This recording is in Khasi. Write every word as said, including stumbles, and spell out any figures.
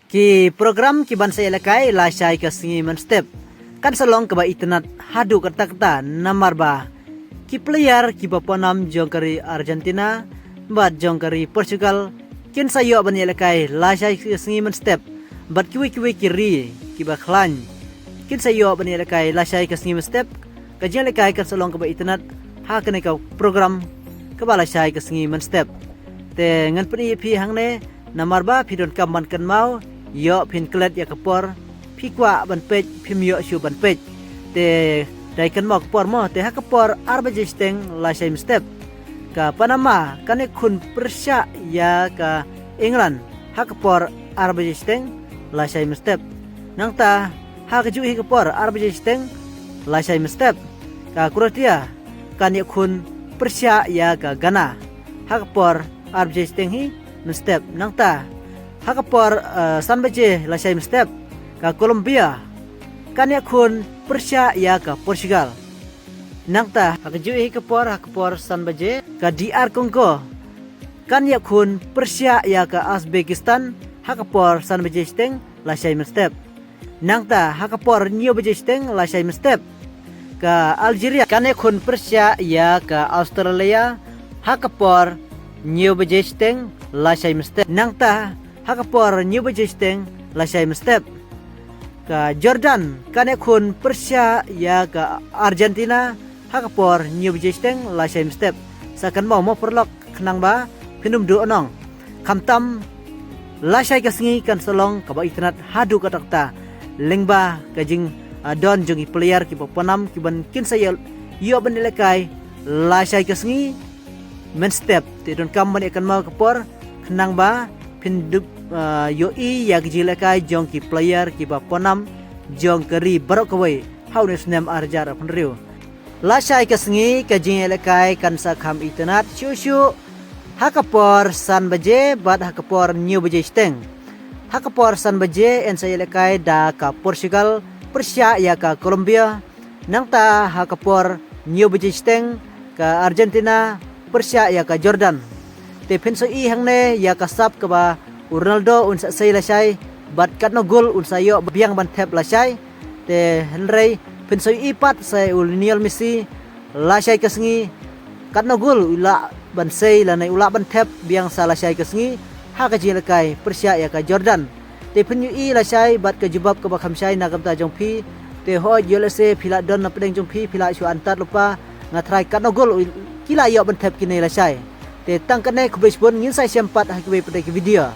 Ki program ki ban sa ïalehkai lashai ka sngi mynstep kan sa long kaba itynnad haduh katta katta namar ba ki player kiba pawnam jong ka ri Argentina bad jong ka ri Portugal kin sa ïoh ban ïalehkai lashai ka sngi mynstep bad kiwei kiwei ki ri kiba khlaiñ kin sa ïoh ban ïalehkai lashai ka sngi mynstep. Ka jingïalehkai kan sa long kaba itynnad ha kane ka program kaba lashai ka sngi mynstep. Te ngan pyni ïa phi hangne namar ba phi donkam ban kynmaw, ïoh phin klet ïa ka por, phi kwah ban peit phim ïoh shuh ban peit. Te dei kynmaw ka por mo, te ha ka por ar baje shiteng lashai mynstep ka Panama kan ïakhun pyrshah ïa ka England ha ka por ar baje shiteng lashai mynstep. Nangta ha kajuh hi ka por ar baje shiteng lashai mynstep ka Croatia kan ïakhun pyrshah ïa ka Ghana ha ka por ar baje shiteng hi mynstep. Nangta ha ka por san baje lashai mynstep ka Colombia kan ïakhun pyrshah ïa ka Portugal. Nangta ha kajuh hi ka por ha ka por san baje ka D R Congo kan ïakhun pyrshah ïa ka Uzbekistan ha ka por san baje shiteng lashai mynstep. Nangta ha ka por hynñiew baje shiteng lashai mynstep ka Algeria kan ïakhun pyrshah ïa ka Australia ha ka por hynñiew baje shiteng lashai mynstep. Nangta ha ka por hynñiew baje shiteng lashai mynstep ka Jordan kan ïakhun pyrshah ïa ka Argentina ha ka por hynñiew baje shiteng lashai mynstep. Sa kynmaw mo paralok khnang ba phin ym duh nong. Khamtam lashai ka sngi kan sa long kaba itynnad haduh katta katta lyngba ka jing, ah, don jong ki player kiba pawnam kiban kin sa ïoh, ïoh ban ïalehkai lashai ka sngi mynstep. Te donkam ban ïa kynmaw ka por khnang ba phin dup, ah, ïohi ïa ka jingïalehkai jong ki player kiba pawnam jong ka ri baroh kawei ha une u snem ar hajar arphew hynriew. Lashai ka sngi ka jingïalehkai kan sa kham itynnad shuh shuh ha ka por san baje bad ha ka por hynñiew baje shiteng. Ha ka por san baje yn sa ïalehkai da ka Portugal pyrshah ïa ka Colombia. Nangta ha ka por hynñiew baje shiteng ka Argentina pyrshah ïa ka Jordan. Te phin sa ïohi hangne ïa ka sap kaba u Ronaldo un sa sei lashai bad katno gol un sa ïoh biang ban thep lashai. Te hynrei phin sa ïohi pat sa u Lionel Messi lashai ka sngi katno gol u lah ban sei lane u lah ban thep biang sa lashai ka sngi ha ka jingïalehkai pyrshah ïa ka Jordan. Te phin ïohi lashai bad ka jubab kaba kham shai na ka bynta jong phi. Te hooid ïoh lehse phi lah don na pdeng jong phi phi lah shu antad lypa nga trai katno gol u ki lah ïoh ban thep kine lashai. Te tang kane khublei shibun ngin sa ïashem pat ha kiwei pat ki video.